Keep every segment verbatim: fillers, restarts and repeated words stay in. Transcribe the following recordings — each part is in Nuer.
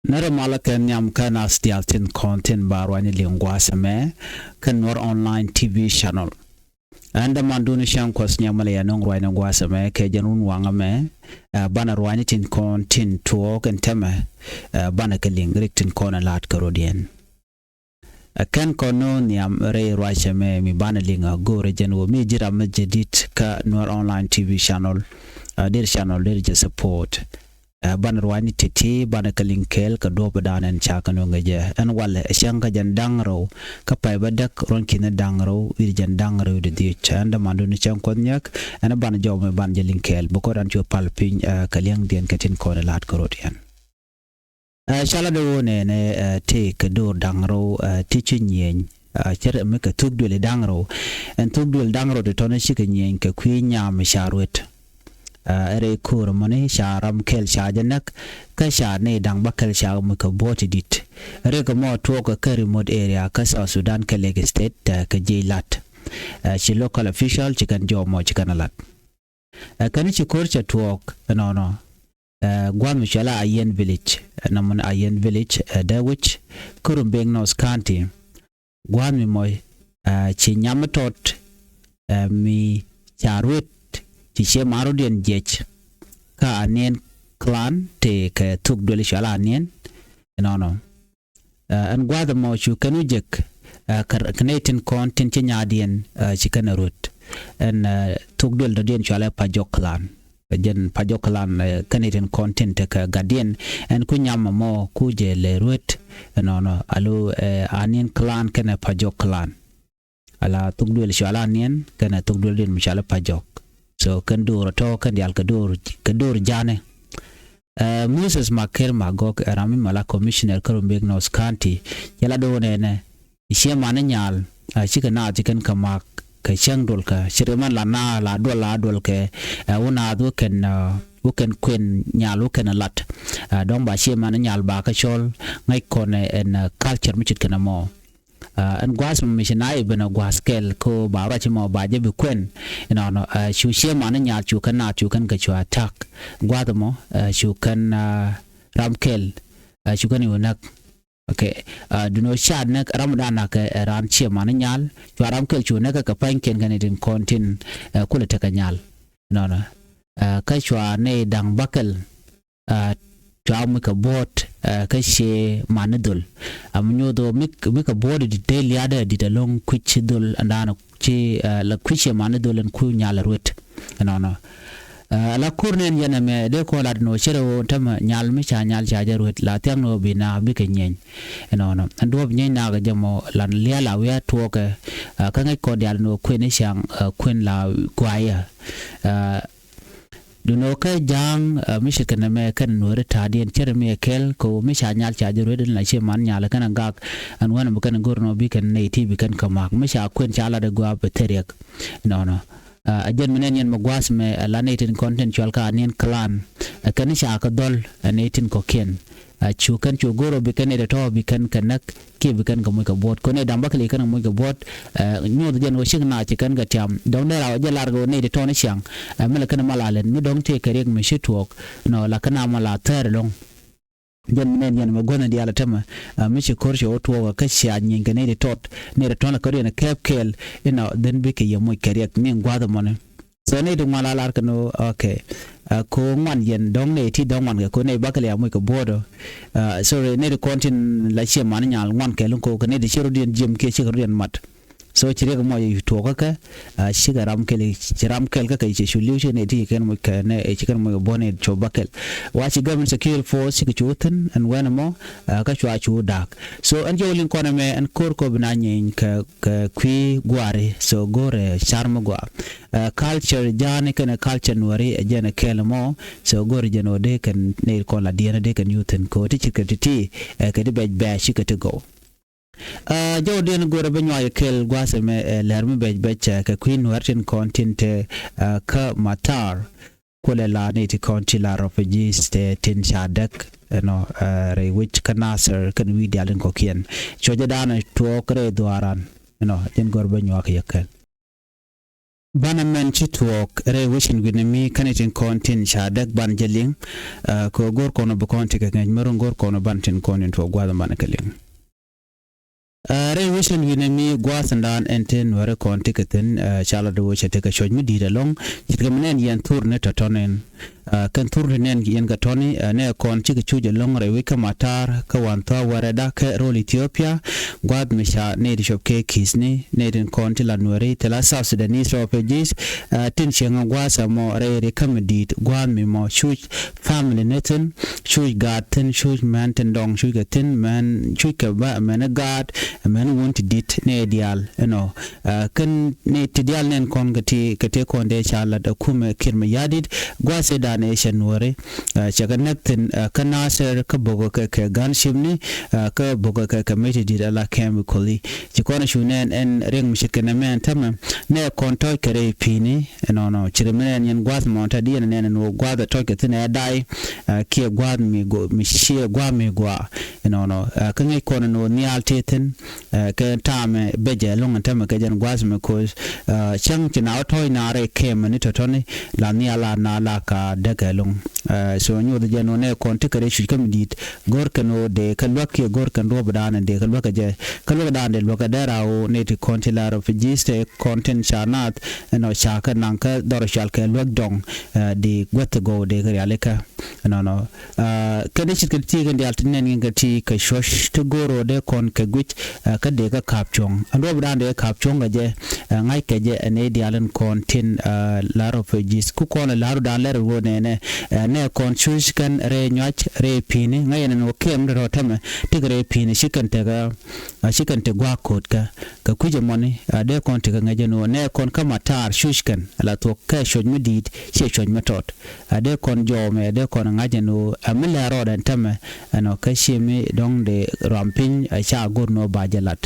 Nɛrɛ malä kɛ nhiam kä nath diaal tin kɔn tin ba ruacni liŋ gua̱a̱th ɛmɛ kä Nuer Online T V channel. Ɛn dämandun cäŋ kuɔth nyɛk malɛ yɛ nöŋ ruacni gua̱a̱th ɛmɛ kɛ jɛn wun waŋ ɛmɛ. Ɛ, banɛ ruacni tin kɔn tin tuɔɔk ɛn tɛmɛ. Ɛ, banɛ kɛ liŋ rik tin kɔn ɛ la̱t kä rɔ̱diɛn. Ɛ, kɛn kɔn ni nhiam rɛy ruac ɛmɛ mi banɛ liŋ a go̱o̱rɛ jɛn wä mi ji̱ ram mi jɛ dit kä Nuer Online T V channel. Ɛ, der channel der jɛ support. Ɛ, banɛ ruacni ti̱ti̱ banɛ kɛ liŋ kɛɛl kɛ duɔ̱ɔ̱p dan ɛn ca kɛ nöŋ ɛ jɛ. Ɛn walɛ ɛ cäŋ kä jɛn da̱ŋ rɛw kä pay bä däk ruɔ̱n ki̱ni da̱ŋ rɛw wi̱r jɛn da̱ŋ rɛw di dhiec. Ɛn dämandun cäŋ kuɔth nyɛk ɛn banɛ jɔw mi banɛ jɛ liŋ kɛɛl bä kɔt an cu pal piny, ɛ, kɛ liɛŋdiɛn kɛ tin kɔn ɛ la̱t kä rɔ̱diɛn. Ɛ, ca lat ɛ ɣöö nɛnɛ, ɛ, tëë kɛ do̱r da̱ŋ rɛw, ɛ, ti ci nyieny, ɛ, cɛ rɛ mi kɛ thuk duël i̱ da̱ŋ rɛw. Ɛn thuk duël da̱ŋ rɛw ti tɔ̱nɛ cikɛ nyieny kɛ kui̱ nyam ca ruet. Ɛ, rɛy ko̱r ɛmɔni ca ram kɛl ca jɛ näk, kä ca nɛy da̱ŋ bä kɛl ca mi kɛ buɔ̱t i̱ di̱t. Rɛk ɛmɔ tuɔɔk kä remote area kä South Sudan kä Lake State, ɛ, kɛ jiɛc la̱t. Ɛ, ci local official ci kɛn jɔw mɔ ci kɛn ɛ la̱t. Ɛ, kɛn ci ko̱r cɛ tuɔɔk ɛnɔnɔ. Ɛ, gua̱a̱th mi cɔal a Ayen Village, ɛ, nɔmɔ ni Ayen Village, ɛ, dee wi̱c kä Rumbek North County. Gua̱a̱th mi mɔ, ɛ, ci nyam mi tɔt, ɛ, mi ca ruet ci ciɛ man rɔ̱diɛn jiɛc kä Anien clan tëë kɛ thuk duël cɔal a Anien. Ɛnɔnɔ. Ɛ, ɛn gua̱a̱th ɛmɔ cu kɛn wä jek, ɛ, kɛ, kɛ nɛy tin kɔn tin ci nyaadiɛn, ɛ, ci kɛn ɛ ruet. Ɛn, ɛ, thuk duël dɔ̱diɛn cɔalɛ Pajok clan. Ɛ, jɛn Pajok clan, ɛ, kɛ nɛy tin kɔn tin tekɛ gatdiɛn. Ɛn ku nyam ɛmɔ ku jɛ lɛ ruet. Ɛnɔnɔ, alo, ɛ, Anien clan kɛnɛ Pajok clan. Ala thuk duël cɔal Anien kɛnɛ thuk duël diɛn mi cɔal Pajok. So kɛn do̱r ɛ tɔ̱ kɛn diaal kɛ do̱r, kɛ do̱r janɛ. Ɛ, Moses Maker Magok ɛ ram mi mala commissioner kä Rumbek North County. Cɛ la do̱r nɛnɛ. Ciɛ man ni nyal, ɛ, cikɛ naath ci kɛn kɛ mak kɛ cäŋ duɔl kɛ. Ci ri man la naath la duɔl la duɔl kɛ, ɛ, wä naath wä kɛn, ɛ, wä kɛn kuën nyal wä kɛn ɛ lat. Ɛ, dɔ̱ŋ ba ciɛ man ni nyal ba kɛ cɔl ŋäc kɔn ɛ ɛn, ɛ, culture mi ce̱tkɛ nɛmɔ. Ɛ, ɛn gua̱a̱th mi ci na i̱ ben ɛ gua̱a̱th kɛl ko ba ruac mɔ ba jɛ bi kuɛn. Inɔnɔ, ɛ, cu ciɛ man ni nyal cu kɛn na cu kɛn kɛ cua tak. Gua̱a̱th mɔ, ɛ, cu kɛn, ɛ, ram kɛl, ɛ, cu kɛn i̱ wä näk. Okay. Ɛ, duno ca näk ram dan nak ɛ ran ciɛ man ni nyal. Cua ram kɛl cu näk kɛ pa̱nykiɛn kɛn itin kɔn tin, ɛ, kulɛ tekɛ nyal. Inɔnɔ. Ɛ, kä cua nɛy da̱ŋ bäkɛl. Ɛ, cua mi kɛ buɔ̱ɔ̱t, ɛ, kä cie man ni dhol. Am nyoth ɣöö mi, mi kɛ buɔ̱ɔ̱t dit dee lia̱a̱dɛ dit ɛlɔ̱ŋ kui̱c ci dhol ɛndan ci, ɛ, la kui̱c cie man ni dhol ɛn ku nyal ɛ ruet. Ɛnɔnɔ. Ɛ, la kur nɛn yɛn ɛmɛ dee kɔn lat ni ɣöö cɛ rɛ ɣöö tämɛ nyal mi ca nyal ca jɛ ruet la thia̱k ni ɣöö bi na bikɛ nyieny. Ɛnɔnɔ. Ɛn duɔ̱ɔ̱p nyieny nakä jɛ mɔ lan lia̱a̱ la wiaa tuɔɔkɛ, ɛ, kä ŋäc kɔn diaal ni ɣöö kuën i̱ ca̱ŋ, ɛ, kuën la guayɛ. Ɛ, Duno kä ja̱a̱ŋ, ɛ, mi ce̱tkɛ nɛmɛ kɛn nuɔ̱ɔ̱ri ta̱a̱diɛn cär mi ɛ kɛl kɛ ɣöö mi ca nyal ca jɛ ruet in la ciɛ man nyal kɛn ɛ gak. Ɛn wänɛ mi kɛn go̱r nɔ bi kɛn nɛy ti bi kɛn kɛ mak mi ca kuën ca lat ɛ gua̱a̱p ɛ theriɛk. Nɔnɔ. Ɛ, ɛ jɛn mi nɛn yɛn mi gua̱a̱th mɛ ɛ la nɛy tin kɔn tin cual ka Anien clan. Ɛ kɛn ca kɛ dhɔl ɛ nɛy tin kɔ̱kiɛn. Ɛ cu kɛn cu go̱r ɔ bi kɛn nɛy tɔ̱tɔ̱ bi kɛn kɛ näk kiɛ bi kɛn kɛ moc kɛ buɔ̱t. Kɛ nɛy da̱ŋ bäkɛl kɛ kɛn moc kɛ buɔ̱t, ɛ, nyuɔth jɛn ɣöö cik na ci kɛn kɛ tiam. Dɔ̱ŋ dee raw jɛ lar kɛ ɣöö nɛy ti tɔ̱ ni ciaŋ, ɛ, mi lɛ kɛn mal a lɛn mi dɔ̱ŋ tëë kɛ riɛk mi ci tuɔɔk. Nɔ la kɛn a mal a thɛɛr ɛlɔ̱ŋ. Jɛn mi nɛn yɛn mɛ guänh diaal ɛ tämɛ, ɛ, mi ci ko̱r ci ɣöö tuɔɔk kä cia nyieny kɛ nɛy ti tɔt. Nɛy ti tɔ̱ la kɛ riɛn ɛ kɛɛp kɛɛl inɔ dhän bikɛ yɛ moc kɛ riɛk ni gua̱a̱th ɛmɔni. So nɛy ti ŋuan la lar kɛ ni ɣöö, okay. Ɛ, ko ŋuan yɛn dɔ̱ŋ nɛy ti dɔ̱ŋ ŋuan kɛ ko nɛy bäkɛl ya moc kɛ buɔ̱ɔ̱t ɔ. Ɛ, sorry, nɛy ti kɔn tin la ciɛ man nyal ŋuan kɛl in ko kɛ nɛy ti ci rɔ̱diɛn jiɛm kiɛ cikɛ rɔ̱diɛn mat. So ci riɛk mɔ yɛ tuɔɔkä kɛ, ɛ, cikɛ ram kɛl, ci ram kɛl kä kɛ ci cu li̱w ci nɛy ti ci kɛn moc kɛ nɛ, ci kɛn moc kɛ buɔ̱ɔ̱t nɛy ti cu bäkɛl. Wa ci government security force cikɛ cu thi̱n ɛn wɛn ɛmɔ, ɛ, kä cua cu da̱a̱k. So ɛn jɛ wä liŋ kɔn ɛmɛ ɛn ko̱r kɔ bi na nyieny kɛ, kɛ kui̱ gua̱a̱ri. So go̱rɛ car mi gua̱a̱. Ɛ, culture ja̱a̱ni kɛnɛ culture nuɔ̱ri ɛ jɛn ɛ kɛl mɔ. So go̱ri jɛn ɔ dee kɛn nɛy kɔn la diɛn ɔ dee kɛn yuthin kɛ ɔ ti cikɛ ti ti, ɛ, kɛ ti bɛc bɛc cikɛ ti gɔw. Ɛ, jɔw diɛn go̱rɛ bä nyuak ɛ kɛl gua̱a̱th ɛmɛ, ɛ, lɛr mi bɛc bɛc, ɛ, kɛ kui̱ nuɔ̱r tin kɔn tin te, ɛ, kä Matar. Kulɛ la nɛy ti kɔn ti la refugees te tin ca däk, ɛnɔ, ɛ, rɛy wec kä Nasir kɛn wi̱i̱ diaal tin kɔ̱kiɛn. Cuɔ̱cɛ da̱a̱n tuɔɔk rɛy dhuaaran, ɛnɔ, jɛn go̱r bä nyuak ɛ kɛl. Banɛ mɛn ci tuɔɔk rɛy wecin wi̱nɛ mi kɛn itin kɔn tin ca däk ban jɛ liŋ. Kɛ go̱r kɔn bi kɔn ti kɛ ŋäc mɛr go̱r kɔn ban tin kɔn in tuɔɔk gua̱th banɛ kɛ liŋ. Rɛy wecin wi̱nɛ mi gua̱th in dan ɛn tin wɛrɛ kɔn ti kɛ thin ca la di wecɛ ti kɛ cuɔc mi di̱i̱t ɛlɔŋ. Cit kɛ mi nɛn yɛn thur ni tɔtɔn in. Kɛn thur ti nɛn yɛn kɛ tɔni nɛ kɔn cikɛ cuc ɛlɔŋ rɛy wec kä matar kä wan thɔa wɛrɛ da kɛ rol Ethiopia. Gua̱th mi ca nɛy ti cop kɛ ki̱thni nɛy tin kɔn ti la nuɛri thila South Sudanese refugees. Tin cieŋ gua̱th ɛmɔ rɛy ri kä mi di̱i̱t gua̱th mi mɔ cuc family ni thin cuc gaat thin cuc mɛn tin dɔŋ cuc kɛ thin mɛn cuc kɛ bä mɛn gaat mɛn wun ti di̱t nɛy diaal ɛnɔ. Kɛn ni ti diaal nɛn kɔn kɛ ti kɛ ti kɔn dee ca lat ɛ kumɛ Kiir Mayardit gua̱a̱th ëë dan ëë cɛ nuɔri. Cɛ kɛ näk thi̱n kä Nasir kä bo̱kɛ kɛ kɛ gunship ni kä bo̱kɛ kɛ kɛ mec ti di̱t ala kɛm koli. Ci kɔn cu nɛn ɛn riɛŋ mi ce̱tkɛ nɛ mɛn tämɛ nɛ kɔn tɔ̱c kɛ rɛy pi̱i̱ni. Ɛnɔnɔ ci ri mi nɛn yɛn gua̱a̱th mɔn te diɛn nɛn ɛn wä gua̱a̱th ɛ tɔ̱c kɛ thi̱n ɛ da̱y. Kiɛ gua̱a̱th mi go mi ciɛ gua̱a̱th mi gua̱a̱. Ɛnɔnɔ kä ŋäc kɔn ɛn wä nhial ti thi̱n. Kɛ ta̱a̱mɛ bɛ jɛ lo̱ŋ ɛn tämɛ kɛ jɛn gua̱a̱th mɛ ko̱o̱th. Cäŋ ci na wä tɔ̱ɔ̱c na rɛy kɛmɛ ni tɔ̱tɔ̱ni la nhial la na la ka däkɛ lo̱ŋ. So nyuɔth jɛn wä nɛ kɔn ti kɛ rɛy cuc kä mi di̱i̱t go̱r kɛn wä dee kä luäk kiɛ go̱r kɛn ruɔ̱p dan dee kä luäk kɛ jɛ kä luäk dan dee luäk kɛ dee ra wä nɛ ti kɔn ti la refugees te kɔn tin ca naath. Ɛnɔ ca kä naŋ kä dhɔr cual kɛ luäk dɔŋ. Di guäth ti gɔw dee kä rialikä. Ɛnɔnɔ kɛn i̱ cit kɛ ti kɛn diaal ti nɛn kɛ ti kɛ cuɔ̱c ti go̱o̱r ɔ dee kɔn kɛ guic. Kä dee kä ka̱p cuɔ̱ŋ ɛn ruɔp dan dee ka̱p cuɔ̱ŋ kɛ jɛ. Ŋa̱c kɛ jɛ ɛn i̱ diaal in kɔn tin la refugees ku kɔn la ru dan lɛr wä nɛnɛ. Nɛ kɔn cuc kɛn rɛy nyuac rɛy pi̱i̱ni ŋa̱c ɛn ɛn wä kɛm rɔ tämɛ. Tik rɛy pi̱i̱ni ci kɛn tekɛ ci kɛn te gua̱a̱k ko̱o̱t kä kɛ kui̱c ɛmɔni. Dee kɔn tekɛ ŋäc ɛn wä nɛ kɔn kä matar cuc kɛn la thuɔ̱k kɛ cuɔ̱c mi di̱i̱t ciɛ cuɔ̱c mi tɔt. Ɛ dee kɔn jɔɔmɛ ɛ dee kɔn ŋa̱c ɛn ɣöö ɛ mi lɛ rɔɔdɛ ɛn tämɛ. Ɛnɔ kä ciemi dɔ̱ŋ dee ruam piny ɛ ca go̱r nɔ ba jɛ lat.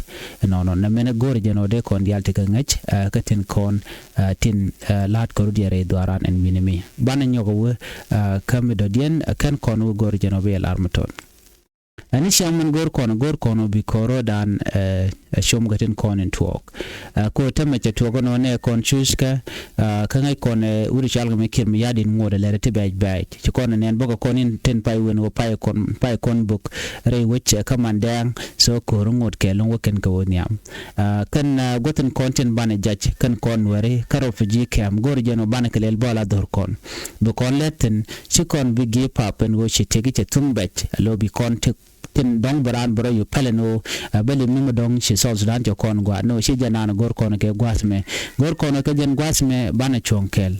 Ɛnɔnɔ nɛ mɛn ɛ go̱r jɛn ɣöö dee kɔn diaal ti kɛ ŋäc ɛ kä tin kɔn ɛ tin ɛ la̱t kɛ rut yɛ rɛy dhuaaran ɛn wi̱ni mi banɛ nyɔk ɛ wee. Ɛ kä mi dɔ̱diɛn ɛ kɛn kɔn wee go̱r jɛn ɣöö bi ɛ lar mi tɔt. Ɛn i̱ ciaŋ min go̱r kɔn go̱r kɔn ɔ bi kɔn ro̱o̱dan ɛ com kɛ tin kɔn in tuɔɔk. Ɛ ko tämɛ cɛ tuɔɔk ɛn ɔ nɛ kɔn cuc kɛ kä ŋäc kɔn ɛ wut i̱ cual kɛ mi kiɛm mi ya̱di̱n ŋuɔ̱t ɛ lɛr ɛ ti bɛɛc bɛɛc ci kɔn ɛ nɛn bäkɛ kɔn in tin pay wen wä pay kɔn pay kɔn buk rɛy wec ɛ kä man dɛɛŋ. So ko̱r ŋuɔ̱t kɛ lo̱ŋ wä kɛn kɛ wä nhiam. Kɛn guäthin kɔn tin banɛ jac kɛn kɔn nuɛri kä refugee camp go̱r jɛn wä banɛ kɛ lɛl bɔl a dhor kɔn bi kɔn lɛt thin. Ci kɔn bi gi̱i̱ pap ɛn ɣöö ci tëk i̱ cɛ thuŋ bɛc alo bi kɔn tëk. Tin dɔ̱ŋ bi raan bi rɔ yu pɛlɛ ni ɣöö ɛ bä lim ni mi dɔ̱ŋ ci South Sudan cɛ kɔn gua̱a̱ ni ɣöö ci jɛ naan go̱r kɔn kɛ gua̱a̱th mɛ go̱r kɔn kɛ jɛn gua̱a̱th mɛ banɛ cuɔ̱ŋ kɛl.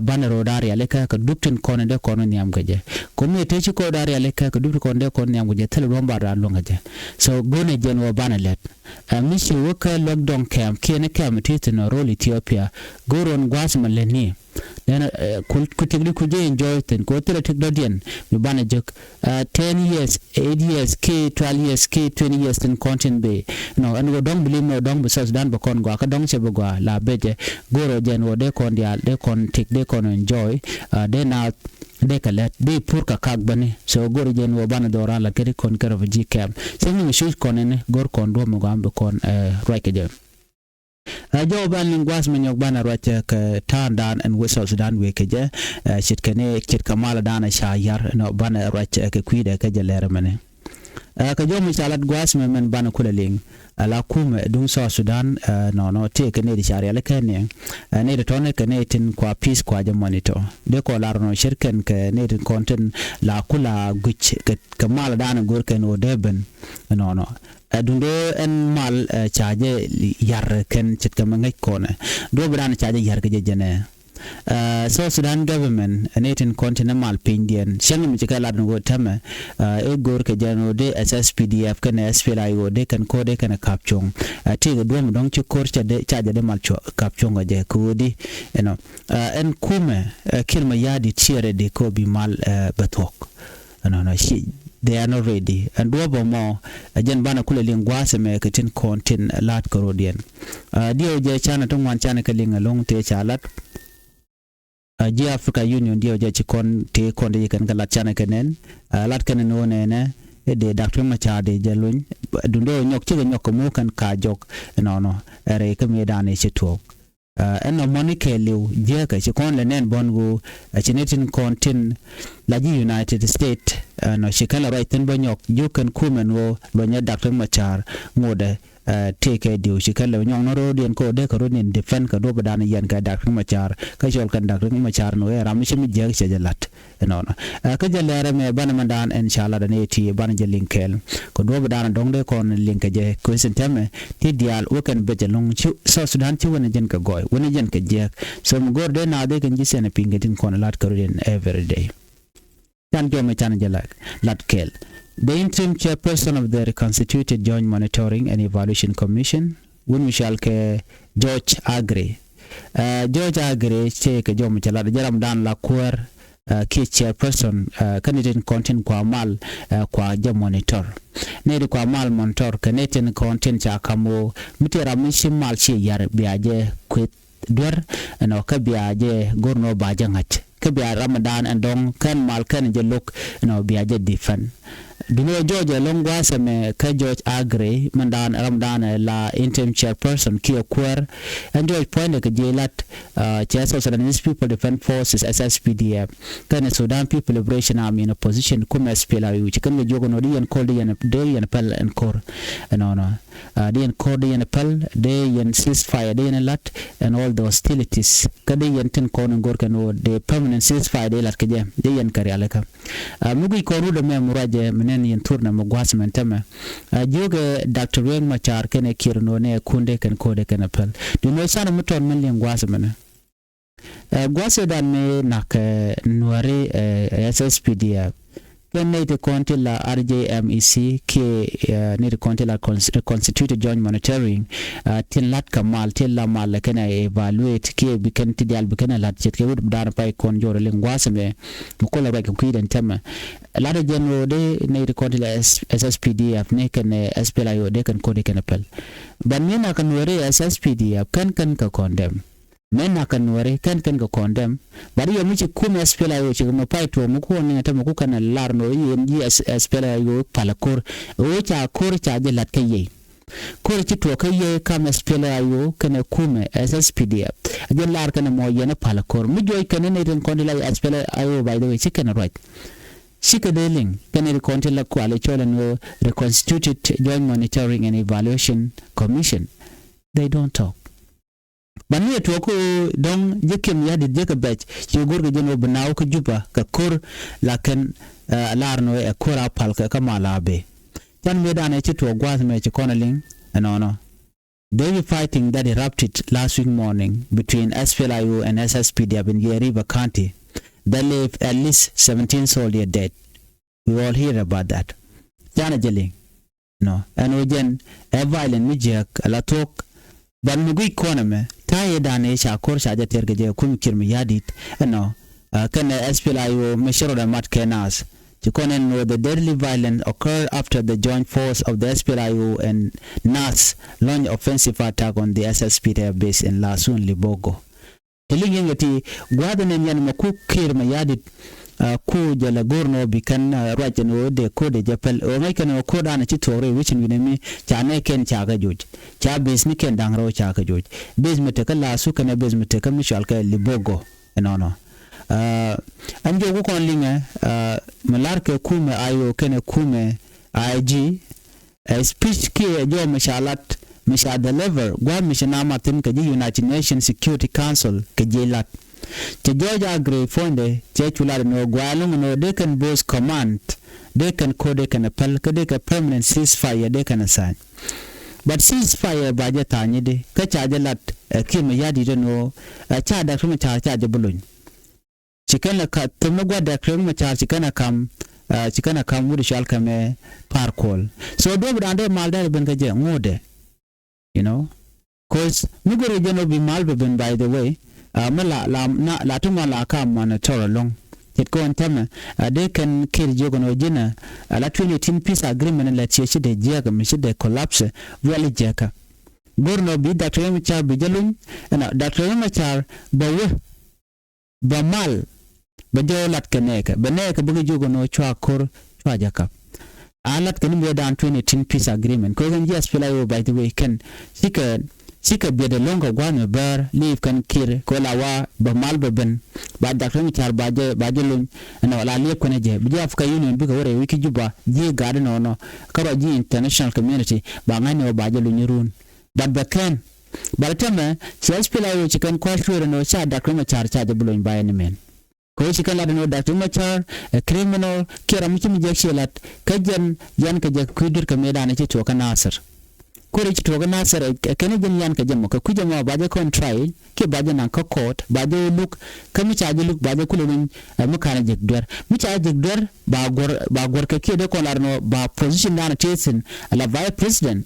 Banɛ ro̱o̱ da̱a̱ rialikä kɛ dup tin kɔn dee kɔn nhiam kɛ jɛ. Ko̱mi te ci kɔn da̱a̱ rialikä kɛ dup tin kɔn dee kɔn nhiam kɛ jɛ thilɛ duɔ̱m bar da̱a̱ luäŋ kɛ jɛ. So go̱nɛ jɛn ɣöö banɛ lɛt. Ɛ mi ci wä kɛ luäk dɔ̱ŋ kɛm kiɛn kɛm ti thin ɣöö ro̱l Ethiopia go̱r ɣöö gua̱a̱th mɛ lɛt ni. Then ku tiɛkdi ku jɛ enjoy thin ku thilɛ tiɛk dɔ̱diɛn mi banɛ jek. Ten years, eight years ki twelve years ki twenty years thin kɔn tin bee. Nɔ ɛn ɣöö dɔ̱ŋ bi lim ɣöö dɔ̱ŋ bi South Sudan bɛ kɔn gɔaa kä dɔ̱ŋ cɛ bi gɔaa la becɛ. Go̱r ɣöö jɛn ɣöö dee kɔn diaal dee kɔn tiɛk dee kɔn enjoy. Dee na dee kɛ lɛt dee pur kɛ kak bäni. So go̱r jɛn ɣöö banɛ dhɔran la kɛ ti kɔn kɛ refugee camp. Cɛ mi mi cuc kɔn ɛn go̱r kɔn duɔ̱p mi gɔaa mi bi kɔn ruac kɛ jɛ. Ɛ jɔw ban liŋ gua̱a̱th mi nyɔk banɛ ruacɛ kɛ ta̱a̱ndan ɛn wec South Sudan wëë kɛ jɛ. Ɛ ce̱tkɛ ni ce̱tkɛ maldan ɛ ca ya̱r ɛnɔ banɛ ruacɛ kɛ kui̱dɛ kɛ jɛ lɛr ɛmɛni. Ɛ kɛ jɔw mi ca lat gua̱a̱th mi mɛn banɛ kulɛ liŋ. Ɛ la kumɛ duŋ South Sudan ɛ nɔnɔ tëëkɛ nɛy ti ca rialikä ni. Ɛ nɛy ti tɔ̱ni kɛ nɛy tin kua peace kua jɛ monitor dee kɔ lar nɔ ce̱tkɛn kɛ nɛy tin kɔn tin la kula guic kɛ maldan ɛ go̱r kɛn ɣöö dee ben. Ɛ nɔnɔ. Ɛ duundɛ ɛn mal ɛ ca jɛ ya̱r kɛn ce̱tkɛ mɛ ŋäc kɔnɛ. Duɔ̱p dan ca jɛ ya̱r kɛ jɛ jɛnɛ. Ɛ South Sudan government ɛ ni tin kɔn tin ɛ mal pinydiɛn cäŋ mi ci kɛ lat ni ɣöö tämɛ. Ɛ go̱o̱r kɛ jɛn ɣöö dee S S P D F kɛnɛ S P L A I O dee kɛn ko̱r dee kɛnɛ kap cuɔ̱ŋ. Ɛ ti kɛ duɔ̱m dɔ̱ŋ ci ko̱r ca jɛ dee mal cuɔ kap cuɔ̱ŋ kɛ jɛ kɛ ɣöö di. Ɛnɔ ɛ ɛn kumɛ ɛ Kiir Mayardit ciɛ ready kɛ ɣöö bi mal ɛ bɛ thuɔ̱k. Ɛnɔnɔ ci they are not ready. Ɛn duɔ̱ɔ̱p ɛmɔ ɛ jɛn banɛ kulɛ liŋ gua̱a̱th ɛmɛ kɛ tin kɔn tin la̱t kɛ rɔ̱diɛn. Diɛw jɛ canɛ ti ŋuan canɛ kɛ liŋ ɛlɔ̱ŋ tëë ca lat. Ji̱ Africa Union diɛw jɛ ci kɔn tëë kɔn ti ci kɛn kɛ lat canɛ kɛ nɛn. Lat kɛn ni wä nɛnɛ i̱ dee dak tueŋ ma ca dee jɛ luny. Duundɛ wä nyɔk cikɛ nyɔk kɛ mo̱o̱k kɛn ka jɔk. Ɛnɔnɔ ɛ rɛy kä mëëdan i̱ ci tuɔɔk. Ɛn nɔmɔ ni kɛɛliw jiäkä ci kɔn lɛ nɛn bɔn ɣöö a ci ni tin kɔn tin la ji̱ United States ɛn ɔ ci kɛn lɛ ruac thi̱n bä nyɔk jiök kɛn kumɛn ɣöö luɔ̱nyɛ Dak Riek Machar ŋotdɛ tëëkɛ diw ci kɛn lɛ nyɔk ni ro̱o̱diɛn kä ɣöö dee kɛ ro̱o̱diɛn defend kɛ duɔ̱pdan yɛn kɛ Dak Riek Machar kä cɔl kɛn Dak Riek Machar ni ɣöö ɛ ram mi ci mi jiäk cɛ jɛ la̱t. Ɛnɔnɔ kä jɛ lɛrɛ mɛ banɛ mɛndan ɛn ca lat ɛn ɛ ti banɛ jɛ liŋ kɛɛl kɛ duɔ̱ɔ̱p dan dɔ̱ŋ dee kɔn liŋ kɛ jɛ kuesin tɛmɛ ti diaal wä kɛn bɛc ɛlɔ̱ŋ ci South Sudan ci wänɛ jɛn kɛ gɔɔy wänɛ jɛn kɛ jiɛk. So mi go̱r dee naath dee kɛn ji̱ sɛn ɛ piŋ kɛ tin kɔn lat kɛ rut in every day. Can jɔmɛ can jɛ lat kɛɛl. The interim chairperson of the Reconstituted Joint Monitoring and Evaluation Commission wun mi cɔal kɛ George Aggrey. George Aggrey cɛ kɛ jɔmɛ cɛ lat jɛ ram dan la kuäär kiɛ chairperson kä ni tin kɔn tin kua mal kua jɛ monitor. Ni ti kua mal monitor kɛ ni tin kɔn tin ca kam ɣöö mi ti ram mi ci mal ci yar bia jɛ kueth duer ɛnɔ kä bia jɛ go̱r nɔ ba jɛ ŋa̱c kä bia ram dan ɛn dɔŋ kɛn mal kɛn jɛ lo̱k ɛnɔ bia jɛ defend. Duno George ɛlɔ̱ŋ gua̱a̱th ɛmɛ kä George Aggrey mɛn dan ram dan la interim chairperson kiɛ kuäär. Ɛn George puɔ̱nydɛ kɛ jiɛ lat cɛ South Sudanese People Defense Forces, S S P D F, kɛnɛ Sudan People Liberation Army in opposition kum S P L A U ci kɛn kɛ jiök ɛnɔ di yɛn ko̱r di yɛn di yɛn pɛl ɛn ko̱r ɛnɔnɔ. Di yɛn ko̱r di yɛn pɛl di yɛn ceasefire di yɛn lat and all the hostilities kä di yɛn tin kɔn in go̱r kɛn wä di permanent ceasefire di lat kɛ jɛ di yɛn kɛ rialikä. Mi guic kɔn rut ɛmɛ mi ruacɛ mi nɛn yɛn thur nɛ mi gua̱a̱th mɛn tämɛ. Jiökɛ Doctor Riek Machar kɛnɛ Kiir nɔ nɛ kundɛ kɛn ko̱dɛ kɛnɛ päl. Di nɔ canɛ mi tɔn mi liŋ gua̱a̱th mɛnɛ. Gua̱a̱th dan mi nak nuäri S S P D F. Kɛn nɛy ti kɔn ti la R J M E C kiɛ nɛy ti kɔn ti la Reconstituted Joint Monitoring. Tin lat kɛ mal ti la mal kɛnɛ evaluate kiɛ bi kɛn ti dial bi kɛnɛ lat ce̱tkɛ wut bi da̱a̱n pay kɔn jɔr liŋ gua̱a̱th mɛ. Mi kol a ruac kɛ kui̱dɛn tɛmɛ lat a jɛn ɣöö dee nɛy ti kɔn ti la S S P D F ni kɛn S P L A U dee kɛn ko̱di kɛn a päl. But mi nak kɛ nuɔri S S P D F kɛn kɛn kɛ condemn. Mɛ nak kɛ nuɔri kɛn kɛn kɛ condemn. But yɛ mi ci kum S P L A U ci kɛ mɛ pay tuɔɔk mi kuɔn ni tɛmɛ ku kɛn a lar nɔ yɛn ji̱ S P L A U pal a ko̱r. Ɣöö ca ko̱r ca jɛ lat kä yɛy. Ko̱r ci tuɔɔk kä yɛy kam S P L A U kɛn a kumɛ S S P D F. A jɛ lar kɛn a mɔ yɛn a pal a ko̱r mi juɔc kɛn a nɛy tin kɔn ti la S P L A U, by the way, ci kɛn a ruac. Cikɛ dee liŋ kɛn a ri kɔn ti la kual a cɔl ɛn ɣöö Reconstituted Joint Monitoring and Evaluation Commission. They don't talk. But ni a tuɔk kä dɔ̱ŋ jɛ Kiir Mayardit jɛ kɛ bɛc ci go̱r kɛ jɛn ɣöö bi naaw kä Juba kɛ ko̱r la kɛn lar nɔ ɛ ko̱r a pal kɛ kä mal a bee. Can mëë danɛ ci tuɔk gua̱a̱th mɛ ci kɔn a liŋ ɛnɔnɔ. The fighting that erupted last week morning between S P L A U and S S P D F in Yei River County that left at least seventeen soldiers dead. We all hear about that. Canɛ jɛ liŋ. Nɔ ɛn ɣöö jɛn ɛ violent mi jiäk ɛ la thuɔ̱k. But mi guic kɔn ɛmɛ ta̱a̱ yɛ da̱a̱n ëë ca ko̱r ca jɛ tɛr kɛ jɛ kum Kiir Mayardit ɛnɔ. Kɛnɛ S P L A U mi ci rɔɔdɛ mat kɛ naath. Ci kɔn ɛn ɣöö the deadly violence occurred after the joint force of the S P L A U and naath launched offensive attack on the S S P D F base in Lasun Libogo. Ti liŋ yɛn kɛ ti gua̱a̱th ɛn ɛn yɛn mɛ ku Kiir Mayardit. Ku jɛ lɛ go̱r nɔ bi kɛn ruac ɛn ɣöö dee ko̱r dee jɛ pɛl ɣöö ŋäc kɛn ɣöö ko̱r da̱a̱n ci thuɔɔk rɛy wi̱cin wi̱nɛ mi ca nɛ kɛn ca kɛ joc. Ca base ni kɛn da̱ŋ rɛw ca kɛ joc. Base mi tekä Lasu kɛnɛ base mi tekä mi cɔal kɛ Libogo. Ɛnɔnɔ. Ɛn jɔw ku kɔn liŋɛ mi lar kɛ kumɛ I O kɛnɛ kumɛ I G. Ɛ speech kiɛ jɔw mi ca lat mi ca deliver gua̱a̱th mi ci na mathin kɛ ji̱ United Nations Security Council kɛ ji̱ lat. Cɛ George Aggrey puɔ̱nydɛ cɛ cu lat ni ɣöö gua̱a̱th lo̱ŋ ni ɣöö dee kɛn both command dee kɛn ko̱r dee kɛn ɛ päl kä dee kɛ permanent ceasefire dee kɛn ɛ tha̱a̱ny. But ceasefire ba jɛ tha̱a̱ny di kä ca jɛ lat ɛ Kiir Mayardit ni ɣöö ɛ ca dak ri mi ca ca jɛ bi lony. Ci kɛn lɛ ka thom ni gua̱dɛ kɛ ŋuɛ car ci kɛn a kam. Ci kɛn a kam wut cɔal kɛ mɛ par kuɔl. So duɔ̱p dan dee mal dee ben kä jɛ ŋuɔdɛ. You know, cause mi gori jɛ nɔ bi mal bɛ ben, by the way. Mi la la na la ti ŋuan la kam man tɔr alɔŋ. Cit kɔn tɛmɛ a dee kɛn kir jiök nɔ jinɛ a la twenty eighteen peace agreement lɛ tiɛ ci dee jiɛk mi ci dee collapse. Really jiɛkä. Gor nɔ bi Doctor Riek Machar bi jɛ luny ɛna Doctor Riek Machar bɛ wä. Bɛ mal bɛ jɔw lat kɛ nɛɛkɛ bɛ nɛɛkɛ bikɛ jiök ɛn ɣöö cua ko̱r cua jɛ kap. A lat kɛ ni mëë dan twenty eighteen peace agreement kɛ ɣöö kɛn ji̱ S P L A U, by the way, kɛn cikɛ Cikɛ biɛt ɛlɔ̱ŋ kɛ gua̱a̱th mi bäär liip kɛn Kiir kɛ ɣöö la wa bɛ mal bɛ ben. Ba Doctor Machar ba jɛ ba jɛ luny. Ɛnɔ la liep kɛn jɛ bi jɛ Africa Union bikɛ wä rɛy wi̱c ki Juba ji̱ gaat inɔnɔ. Kä ruac ji̱ international community ba ŋa̱cni ɣöö ba jɛ luny irun. But bɛ kɛn. But tɛmɛ ci SPLA-IO ci kɛn kua̱r cuëër ɛn ɣöö ca Doctor Machar ca jɛ bi luny ba ɛn imen. Kɛ ɣöö ci kɛn lat ɛn ɣöö Doctor Machar ɛ criminal kiɛ ram mi ci mi jɛ ciɛ lat kä jɛn yan kɛ jɛ kui̱ duer kɛ mëëdan ci tuɔɔk kä Nasir. Kuäär ci tuɔɔk kä Nasir ɛ kɛn jɛn yan kɛ jɛ mɔ kɛ kui̱ jɛ mɔ ba jɛ kɔn trial kiɛ ba jɛ naŋ kä court ba jɛ luk kä mi ca jɛ luk ba jɛ kulɛ luny ɛ mi ka̱n jɛ duer mi ca jɛ duer ba guɔr ba guɔr kɛ kiɛ dee kɔn lat ɛn ɣöö ba position dan tëë thi̱n ala vice president,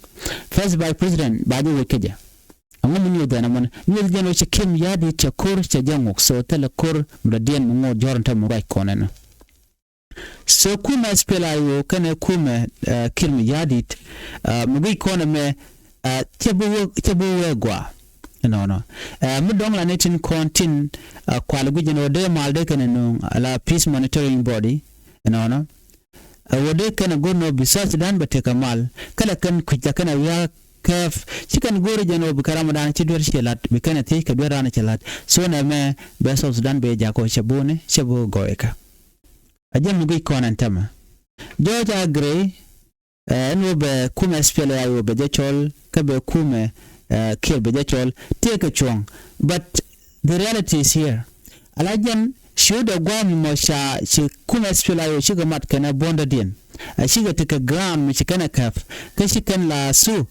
first vice president ba jɛ wec kä jɛ. Ɛŋu mi nyuɔth ɛn ɛmɔni? Nyuɔth jɛn ɣöö cɛ Kiir Mayardit cɛ ko̱r cɛ jɛ ŋuk, so thilɛ ko̱r mi dɔ̱diɛn mi ŋot jɔ̱ɔ̱r in te mi ruac kɔn ɛnɔ. So kumɛ SPLA-IO kɛnɛ kumɛ, eh, Kiir Mayardit, eh, mi guic kɔn ɛmɛ, eh, cɛ bi wee cɛ bi wee gɔaa. Ɛnɔnɔ. Eh, mi dɔ̱ŋ la ni tin kɔn tin, eh, kual guic ɛn ɣöö dee mal dee kɛnɛ nööŋ ala peace monitoring body. Ɛnɔnɔ. Ɛ wä dee kɛn ɛ go̱r nɔ bi South Sudan bɛ tekɛ mal kɛ lɛ kɛn kui̱c la kɛn ɛ wiak kɛɛp. Ci kɛn go̱r jɛn ɔ bi kɛ ram dan ci duer ci lat bi kɛn ɛ thiec kɛ duer dan ci lat. So nɛ mɛ bɛ South Sudan bɛ jak ɔ cɛ buni cɛ bu gɔɔy kɛ. A jɛn mi guic kɔn ɛn tämɛ. George Aggrey, eh, ɛn wä bɛ kumɛ SPLA-IO bɛ jɛ cɔl kɛ bɛ kumɛ, eh, Kiir bɛ jɛ cɔl tëëkɛ cuɔ̱ŋ. But the reality is here. Ala jɛn ciötdɛ gua̱a̱th mi mɔ ca ci kumɛ SPLA-IO cikɛ mat kɛnɛ buɔ̱ndädiɛn. A cikɛ tekɛ ground mi ci kɛn ɛ kɛp kä ci kɛn la thu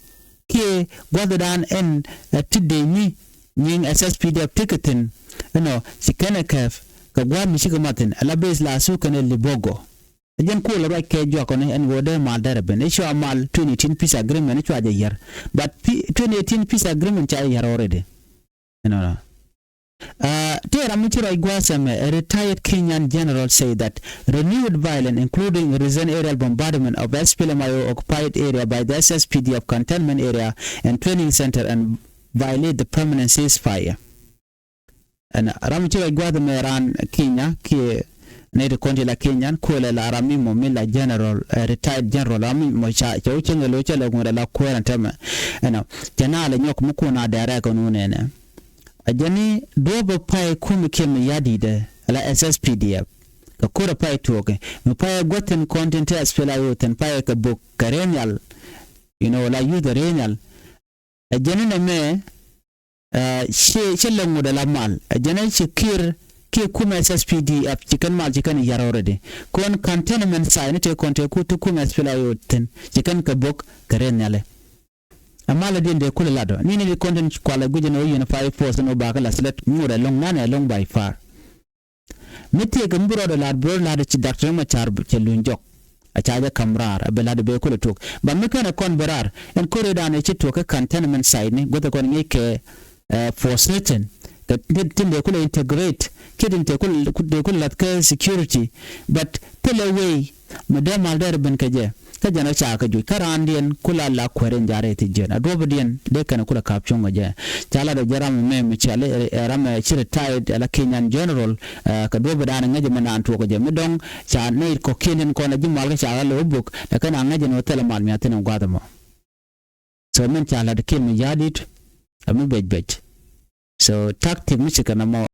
kiɛ gua̱thdan ɛn, eh, ti dee mi nyiŋ SSPDF tekɛ thi̱n. Ɛnɔ ci kɛn ɛ kɛp kɛ gua̱a̱th mi cikɛ mat thi̱n ala base la thu kɛnɛ Libogor. Ɛ jɛn kuɔl ruac kɛ juakɔni ɛn ɣöö dee mal derɛ ben i̱ cua mal twenty eighteen peace agreement i̱ cua jɛ yär. But twenty eighteen peace agreement ca jɛ yär already. Ɛnɔnɔ. Uh, tëë ram mi ci ruac gua̱a̱th ɛmɛ, a retired Kenyan general say that renewed violence including recent aerial bombardment of SPLM-IO occupied area by the SSPDF cantonment area and training center and violate the permanent ceasefire. Ɛn ram mi ci ruac gua̱a̱th ɛmɛ ran Kenya kiɛ nɛy ti kɔn ti la Kenya kuël ɛ la ram mi mɔ mi la general, eh, retired general ram mi mɔ ca cɛ wä cieŋ ɛ lo̱c cɛ lɛ ŋuɔ̱t ɛ la kuäär ɛn tɛmɛ. Ɛnɔ cɛ na lɛ nyɔk mi kun a dɛrɛ kɛ nu nɛnɛ. A jɛni duɔ̱p ɛ pay kum kiɛ mi yadidɛ ɛ la SSPDF. Kɛ ko̱r ɛ pay tuɔɔkɛ mi pay ɛ gua̱th thi̱n kɔn tin te SPLA-IO thi̱n pay ɛ kɛ bok kɛ renial. You know, la youth ɛ renial. Ɛ jɛn inɛ mɛ, eh, ci, ci lɛ ŋut ala mal. Ɛ jɛn ci Kiir kiɛ kumɛ SSPDF ci kɛn mal ci kɛn yar already. Kɔn cantonment site ni tëë kɔn tëë ku ti kumɛ SPLA-IO thi̱n ci kɛn kɛ bok kɛ rɛn nhiali. Ɛ mal diɛn dee kulɛ lat ɔ. Ni ni di kɔn tin kualɛ guic ni ɔ unified force ni ɔ bakɛ la select ŋut ɛlɔŋ nanɛ ɛlɔŋ by far. Mi thiek mi bi rɔɔdɛ la̱t bi rɔɔdɛ la̱t ci Doctor Machar cɛ luny jɔk. A ca jɛ kam raar a bɛ la̱t bɛ kulɛ tuɔk. But mi kɛnɛ kɔn bi raar ɛn ko̱r i̱ da̱a̱n ɛ ci tuɔk kä cantonment site ni guäth ɛ kɔn ŋi̱i̱c kɛ, eh, force ni thi̱n. Kɛ tin dee kulɛ integrate kiɛ tin dee kulɛ la̱th kä security. But thilɛ wee mi dee mal dɛr ben kɛ jɛ. Kä jɛn ɔ ca kɛ juc kä raandiɛn kula la kuɛɛr in ja̱r ɛ thi jiɛn a duɔ̱pdiɛn dee kɛn kula ka̱p cuŋ ɔ jɛ. Ca lat ɔ jɛ ram ɛmɛ mi cɛ li, eh, ram ɛ ci retired ɛ la Kenyan general, eh, kɛ duɔ̱pdan ŋäc ɛmɛ naan tuɔk ɔ jɛ mi dɔ̱ŋ ca nɛy kɔ̱kiɛn tin kɔn ɛ ji̱ mal kä ca ɣä lo̱ buk lɛ kɛn a ŋäc ɛn ɔ thilɛ mal mi a thin ɛ gua̱th ɛmɔ. So min ca lat Kiir Mayardit ɛ mi bec bec. So tactic mi ci kɛn ɛmɔ.